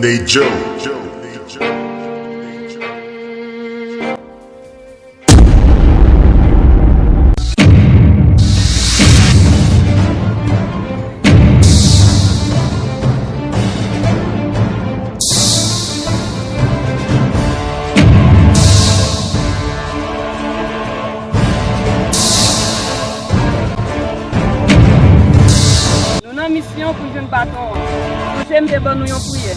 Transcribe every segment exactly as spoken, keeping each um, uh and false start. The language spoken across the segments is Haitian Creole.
Nate Joe. Nou nan misyon pou n jwenn baton an. Sonje m te ban nou yon priyè.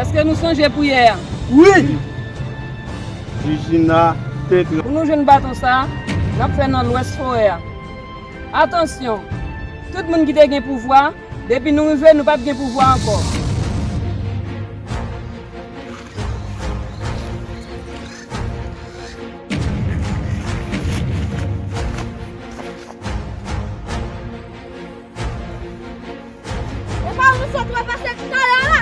Èske nou sonje priyè a? Wi! Jijina te tra- Pou nou jwenn baton sa a, n ap fè nan lwès forè a. Atansyon! Tout moun ki te gen pouvwa, depi nou rive, nou p ap gen pouvwa ankò. Epa ou nou sot wè pase talè a la?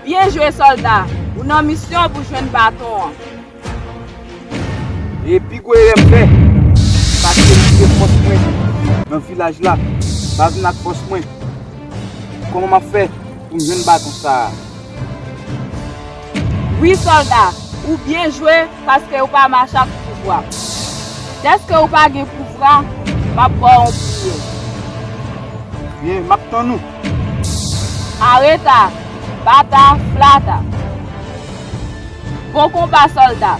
Byen jwe, sòlda. Ou nan misyon pou jwenn baton an. E pi gwo erè m fè, paske m kite fòs mwen nan vilaj la, pa vin ak fòs mwen. Kòman m ap fè pou m jwenn baton sa a? Wi, sòlda, ou byen jwe paske ou pa mache ak pouvwa. Dèske ou pa gen pouvwa, m ap ba w yon priyè. Byen, m ap tann ou. Areta, bata, flata. Bon konba, sòlda.